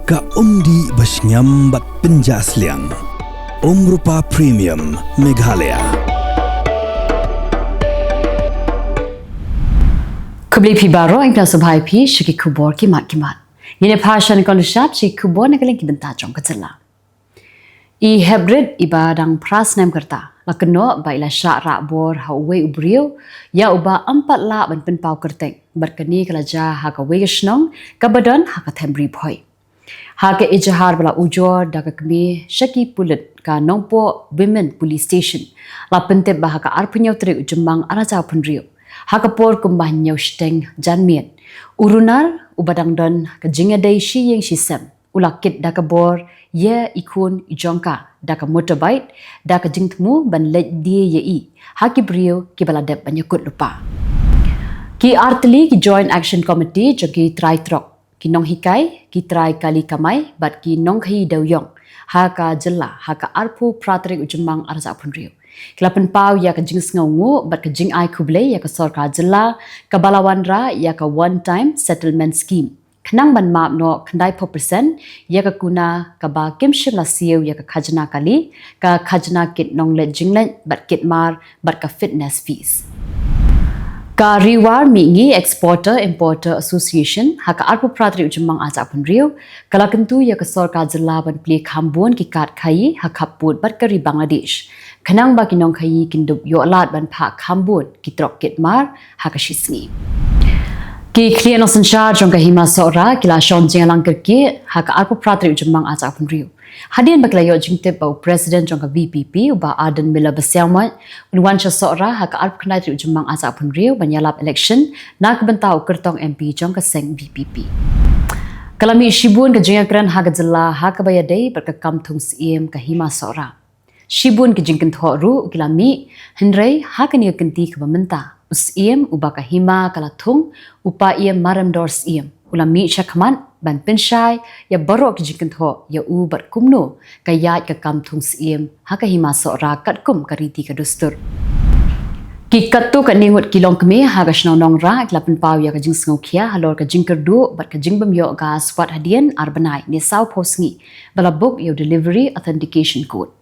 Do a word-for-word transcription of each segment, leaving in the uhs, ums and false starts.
Ka umdih ba shngiam bad pynjah sliang. Umrupa Premium Meghalaya. Khublei phi baroh, ngi pynlong sngewbha ïa phi sha ki khubor ki mat ki mat. Ngin ïa phai sha kane ka por sha ki khubor na ka liang ki bynta jong ka jylla. I Heprit iba dang phra snem ka rta la kynnoh ba i la shah rah bor ha uwei u briew ïa uba ym pat lah ban pynpaw kyrteng, bad kane ka la jia ha kawei ka shnong kaba don ha ka them Ri Bhoi. Ha ka ejahar ba la ujor da ka kmie sha ki pulit, ka Nongpoh Women Police Station la pyntip ba ha ka arphew hynñiew tarik u Jymmang arhajar arphew hynriew, ha ka por kumba hynñiew shiteng janmiet, u runar uba dang don ka jingïadei shi ïing shi sem u la kit da ka bor ïa i khun i jong ka da ka motorbike, da ka jingthmu ban leit die ïa i ha ki briew kiba la dep ban ïakut lypa. Ki artylli ki Joint Action Committee jong ki trai trok, ki nonghikai, ki trai kali kamai bad ki nongkhaïi dewïong ha ka jylla ha ka arphew phra tarik u Jymmang arhajar arphew hynriew, ki la pynpaw ïa ka jingsngewnguh bad ka jingai khublei ïa ka sorkar jylla kaba la wanrah ïa ka One Time Settlement Scheme, khnang ban map noh khyndaiphew percent ïa ka kuna kaba kim shym la siew ïa ka khajna kali, ka khajna kit nongleit jingleit bad kit mar bad ka fitness fees. Ka Ri War Mihngi Exporter Importer Association ha ka arphew phra tarik u Jymmang arhajar arphew hynriew ka la kyntu ïa ka sorkar jylla ban plie kham bun ki kad khaïi ha khappud bad ka ri Bangladesh, khnang ba ki nongkhaïi kin dup ïoh lad ban phah kham bun ki trok kit mar ha ka shisngi. Ki khlieh nongsynshar jong ka Hima Sohra ki la shong jingïalang kyrkieh ha ka arphew phra tarik u Jymmang arhajar arphew hynriew, hadien ba ki la ïoh jingtip ba u President jong ka V P P, u Bah Ardent Miller Basaiawmoit, un wan sha Sohra ha ka arphew khyndai tarik u Jymmang arhajar arphew hynriew ban ïalap election na ka bynta u kyrtong M P jong ka seng V P P. Ka la mih shibun ka jingïakren ha ka jylla ha kaba ïadei bad ka kam thung syiem ka Hima Sohra. Shibun ki jingkynthoh ruh ki la mih, hynrei ha kane ka kynti kaba mynta, u syiem uba ka hima ka la thung, u Paiem Maremdor Syiem, u la mih shakhmat ban pynshai ïa baroh ki jingkynthoh ïa u bad kumno ka ïaid ka kam thung syiem ha ka Hima Sohra katkum ka riti ka dustur. Ki katto katne ngut ki longkmie ha ka shnong Nongrah ki la pynpaw ïa ka jingsngewkhia halor ka jingkyrduh bad ka jingbym ïoh gas wat hadien ar bnai ne sawphew sngi ba la buh ïa u Delivery Authentication Code.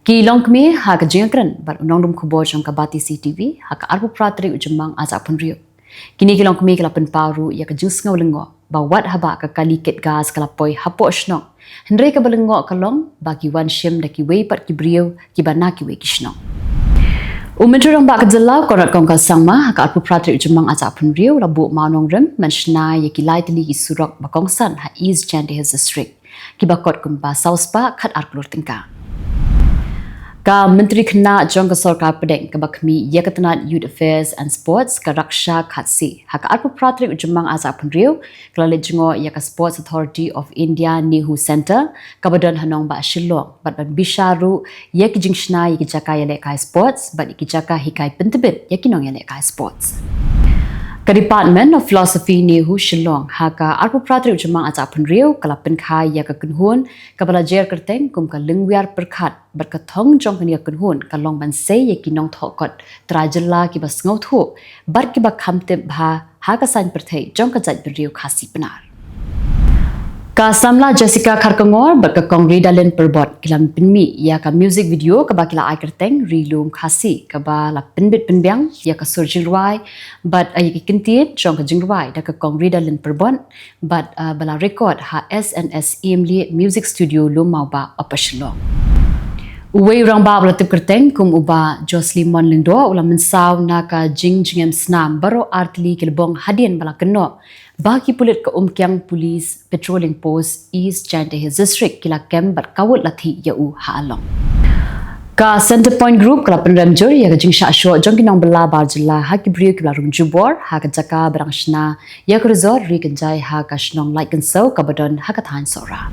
Ki longkmie ha ka jingïakren bad u nongdum khubor jong ka Batesi T V ha ka arphew phra tarik u Jymmang arhajar arphew hynriew. Kine ki longkmie ki la pynpaw ruh ïa ka jingsngew lyngngoh ba wat haba ka kali kit gas ka la poi hapoh shnong, hynrei kaba lyngngoh ka long ba ki wan shim da kiwei pat ki briew kiba na kiwei ki shnong. U Myntri Rangbah ka jylla, Conrad Kongkal Sangma, ha ka arphew phra tarik u Jymmang arhajar arphew hynriew la buh mawnongrim ban shna ïa ki lai tylli ki surok ba kongsan ha East Jaintia Hills District, kiba kot kumba saw spah khat ar klur tyngka. Ka Myntri Khynnah jong ka Sorkar Pdeng kaba khmih ïa ka tnat Youth Affairs and Sports, ka Raksha Khatsi, ha ka arphew phra tarik u Jymmang arhajar arphew hynriew ka la leit jngoh ïa ka Sports Authority of India NEHU Centre kaba don ha nongbah Shillong, bad ban bishar ruh ïa ki jingshna ïa ki jaka ïalehkai sports bad ïa ki jaka hikai pyntbit ïa ki nongïalehkai sports. Ka Department of Philosophy NEHU Shillong ha ka arphew phra tarik u Jymmang arhajar arphew hynriew ka la pynkha ïa ka kynhun kaba la jer kyrteng kum ka Lyngwiar Pyrkhat, bad ka thong jong kane ka kynhun ka long ban sei ïa ki nongthoh kot trai jylla kiba sngewthuh bad kiba kham tip bha ha ka saiñ pyrthei jong ka jaitbynriew Khasi Pnar. Ka samla Jessica Kharkongor bad ka Kong Ridalin Pyrbot ki la pynmih ïa ka music video kaba ki la ai kyrteng Ri Lum Khasi, kaba la pynbit pynbiang ïa ka sur jingrwai bad, eh, ïa ki kyntien jong ka jingrwai da ka Kong Ridalin Pyrbot, bad, eh, ba la record ha S N S Iemlieh Music Studio, Lum Mawbah, Upper Shillong. Uwei u rangbah ba la tip kyrteng kum u Bah Josley Mon Lyngdoh u la mynsaw na ka jingjngem snam baroh artylli ki lbong hadien ba la kynnoh ba ki pulit ka Umkiang Police Patrolling Post, East Jaintia Hills District, ki la kem bad kawut la thih ïa u ha Along. Ka Centrepoint Group ka la pynrem jur ïa ka jingshah shoh jong ki nongbylla bar jylla ha ki briew kiba la rung jubor ha ka jaka ba dang shna ïa ka resort ri kynjai ha ka shnong Laitkynsew kaba don ha ka thaiñ Sohra.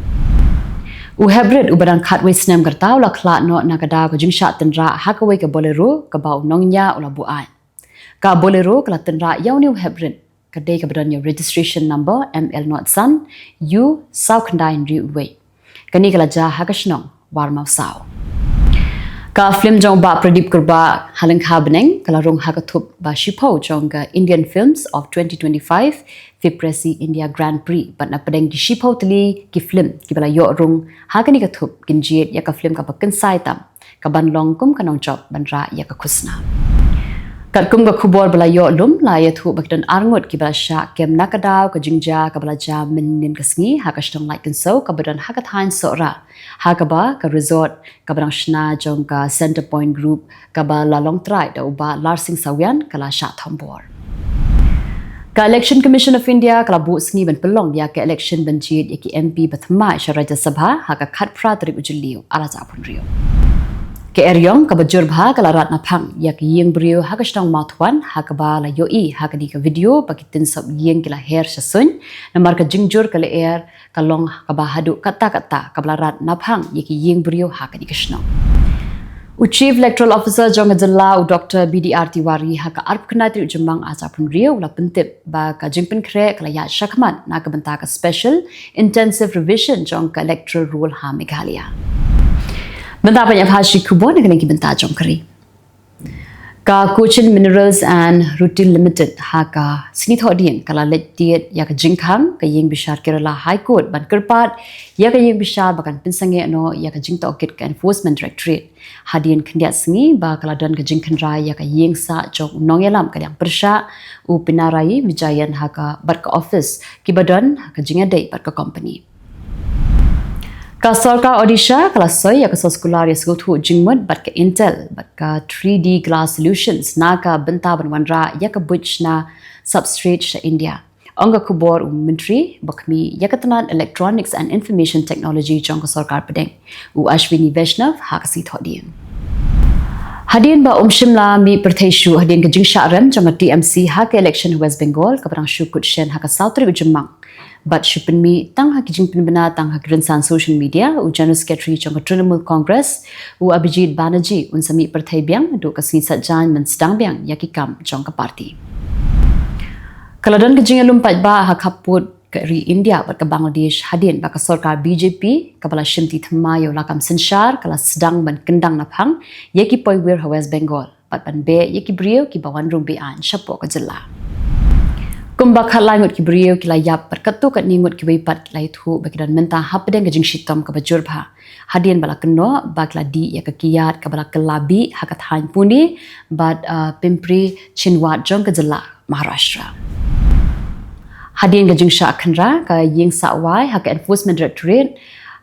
U Heprit uba dang khatwei snem ka rta u la khlad noh na ka daw ka jingshah tynrah ha kawei ka Bolero kaba u nongñiah u la buaid. Ka Bolero ka la tynrah ïa une u Heprit, ka dei kaba don ïa u registration number M L nought san U saw khyndai hynriew wei. Kane ka la jia ha ka shnong Warmawsaw. Ka film jong Bah Pradip Kurbah, Halengkha Bneng, ka la rung ha ka thup ba shiphew jong ka Indian Films of twenty twenty-five, FIPRESCI India Grand Prix, bad na pdeng ki shiphew tylli ki film kiba la ïoh rung ha kane ka thup, kin jied ïa ka film kaba kynsai tam, kaban long kum ka nongjop ban rah ïa ka khusnam. Katkum ka khubor ba la ïoh lum, la ïathuh ba ki don arngut kiba la shah kem na ka daw ka jingjia kaba la jia mynnin ka sngi ha ka shnong Laitkynsew kaba don ha ka thaiñ Sohra, ha kaba ka resort kaba dang shna jong ka Centrepoint Group kaba la long trai da u Bah Larsing Sawian ka la shah thombor. Ka Election Commission of India ka la buh sngi ban pynlong ïa ka election ban jied ïa ki M P ba thymmai sha Rajya Sabha ha ka khatphra tarik u Jylliew ar hajar arphew hynriew. Ka eriong kaba jur bha ka la rat naphang ïa ka ïing briew ha ka shnong Mawthawan, ha kaba la ïohi ha kane ka video ba ki tynsop ïing ki la her sha suiñ namar ka jingjur ka lyer ka long kaba haduh katta katta kaba la rat naphang ïa ki ïing briew ha kane ka shnong. U Chief Electoral Officer jong ka jylla, u Doctor B D R Tiwari, ha ka arphew khyndai tarik u Jymmang ar hajar arphew hynriew u la pyntip ba ka jingpynkhreh ka la ïaid shakhmat na ka bynta ka Special Intensive Revision jong ka Electoral Roll ha Meghalaya. Bynta ban ïa pha shi khubor na ka liang ki bynta jong ka ri. Ka Cochin Minerals and Rutile Limited, ha ka sngi Thohdieng, ka la leit tied ïa ka jingkhang ka ïing bishar Kerala High Court ban kyrpad ïa ka ïing bishar ba kan pynsangeh noh ïa ka jingtohkit ka Enforcement Directorate, hadien khyndiat sngi ba ka la don ka jingkhynra ïa ka ïing sah jong u nongïalam ka liang pyrshah, u Pinarayi Vijayan, ha ka bad ka office kiba don ha ka jingïadei bad ka company. Ka sorkar Odisha ka la soi ïa ka soskular ïa sngewthuh jingmut bad ka Intel bad ka three D Glass Solutions na ka bynta ban wanrah ïa ka buit shna substrate sha India, ong ka khubor u Myntri ba khmih ïa ka tnat Electronics and Information Technology jong ka sorkar pdeng, u Ashwini Vaishnaw, ha ka sngi Thohdieng. Hadien ba um shym la mih pyrthei shuh hadien ka jingshah rem jong ka T M C ha ka election West Bengal kaba dang shu kut shen ha ka saw tarik u Jymmang, bad shu pynmih tang ha ki jingpynbna tang ha ki rynsan social media, u General Secretary jong ka Trinamool Congress, u Abhijit Banerjee, un sa mih pyrthei biang haduh ka sngi Saitjaiñ ban sdang biang ïa ki kam jong ka party. Ka la don ka jingïalum paidbah ha khappud ka ri India bad ka Bangladesh hadien ba ka sorkar B J P kaba la shimti thymmai ïa u lakam synshar ka la sdang ban kyndang naphang ïa ki poiwir ha West Bengal bad ban beh ïa ki briew kiba wan rung beaiñ shapoh ka jylla. Kumba khatlai ngut ki briew ki la ïap bad katto katne ngut kiwei pat la ïathuh ba ki don mynta hapdeng ka jingshitom kaba jur bha, hadien ba la kynnoh ba ki la dih ïa ka kiad kaba la kylla bih ha ka thaiñ Pune bad, uh, Pimpri Chinwad jong ka jylla Maharashtra. Hadien ka jingshah khynra ka ïing sah wai ha ka Enforcement Directorate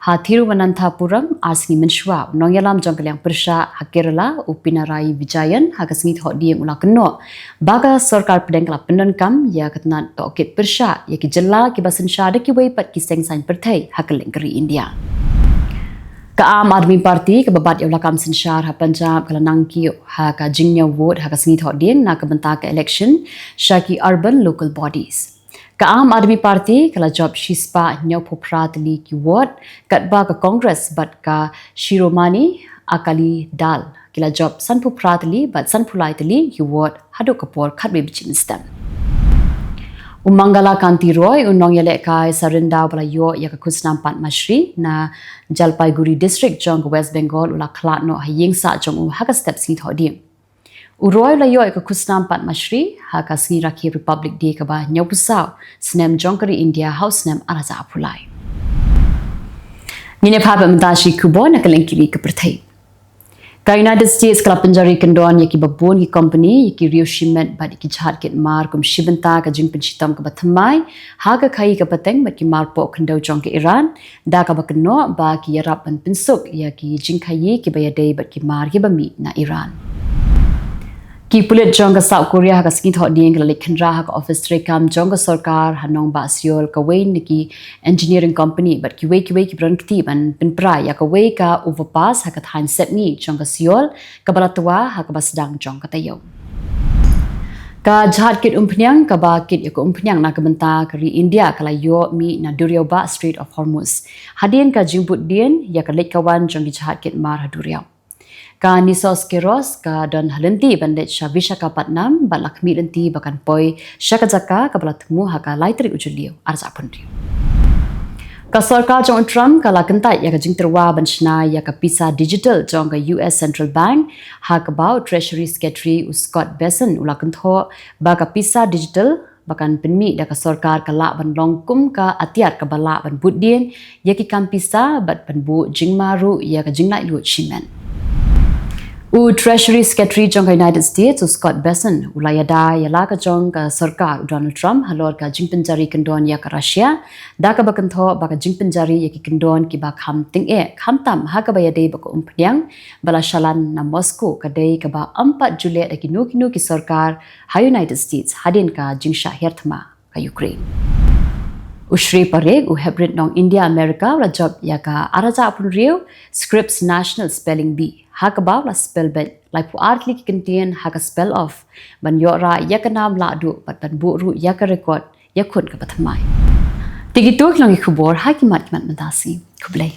ha Thiruvananthapuram ar sngi mynshuwa, u nongïalam jong ka liang pyrshah ha Kerala, u Pinarayi Vijayan, ha ka sngi Thohdieng u la kynnoh ba ka sorkar pdeng ka la pyndonkam ïa ka tnat tohkit pyrshah ïa ki jylla kiba synshar da kiwei pat ki seng saiñ pyrthei ha kylleng ka ri India. Ka Aam Aadmi Party kaba bat ïa u lakam synshar ha Punjab ka la nang kiew ha ka jingñiew vote ha ka sngi Thohdieng na ka bynta ka election sha ki urban local bodies. Ka Aam Aadmi Party ka la jop shispah hynñiewphew phra tylli ki vote, katba ka Congress bad ka Shiromani Akali Dal ki la jop sanphew phra tylli bad sanphew lai tylli ki vote haduh ka por khatwei baje mynstep. U Mangala Kanti Roy, u nongïalehkai sarindaw ba la ïoh ïa ka khusnam Padma Shri na Jalpaiguri District jong ka West Bengal, u la khlad noh ha ïing sah jong u ha ka step sngi Thohdieng. U Roy u la ïoh ïa ka khusnam Padma Shri ha ka sngi rakhe Republic Day kaba hynñiewphew saw snem jong ka ri India ha u snem ar hajar arphew lai. Ngin ïa phah bad mynta shi khubor na ka lyngkili ka pyrthei. Ka United States ka la pynjari kyndon ïa kiba bun ki company, ïa ki riew shimet bad ïa ki jhad kit mar kum shi bynta ka jingpynshitom kaba thymmai ha ka khaii ka pateng bad ki mar poh khyndew jong ka Iran, da kaba kynnoh ba ki ïarap ban pynsuk ïa ki jingkhaii kiba ïadei bad ki mar kiba mih na Iran. Ki pulit jong ka South Korea ha ka sngi Thohdieng ka la leit khynra ha ka office treikam jong ka sorkar ha nongbah Seoul kawei na ki engineering company bad kiwei kiwei kiba don kti ban pynpra ïa kawei ka overpass ha ka thaiñ Sepngi jong ka Seoul, kaba la twa ha kaba sdang jong ka taïew. Ka jhad kit umphniang kaba kit ïa ka umphniang na ka bynta ka ri India ka la ïoh mih na duriaw bah Strait of Hormuz, hadien ka jingbud dien ïa ka leit ka wan jong ki jhad kit mar ha duriaw. Ka Nissos Keros ka don ha lynti ban leit sha Visakhapatnam bad la khmih lynti ba kan poi sha ka jaka kaba la thmu ha ka lai tarik u Jylliew ar hajar arphew hynriew. Ka sorkar jong u Trump ka la kyntait ïa ka jingtyrwa ban shna ïa ka pisa digital jong ka U S Central Bank, ha kaba u Treasury Secretary u Scott Bessent u la kynthoh ba ka pisa digital ba kan pynmih da ka sorkar ka lah ban long kum ka atiar kaba lah ban bud dien ïa ki kam pisa bad ban buh jingma ruh ïa ka jinglaitluid shimet. U Treasury Secretary jong ka United States u Scott Bessent u la ïada ïa la ka jong ka sorkar u Donald Trump halor ka jingpynjari kyndon ïa ka Russia, da kaba kynthoh ba ka jingpynjari ïa ki kyndon kiba kham tyngeh, khamtam ha kaba ïadei bad ka umphniang ba la shalan na Moscow, ka dei kaba ym pat ju leh da kino kino ki sorkar ha United States hadien ka jingshah hiar thma ka Ukraine. U Shri Parikh u heprit nong India America u la jop ïa ka ar hajar arphew hynriew Scripps National Spelling Bee, ha kaba u la spell beit laiphew ar tylli ki kyntien ha ka spell off, ban ïoh rah ïa ka nam lahduh bad ban buh ruh ïa ka record ïakhun kaba thymmai. Te kito ki long ki khubor ha ki mat ki mat mynta sngi. Khublei.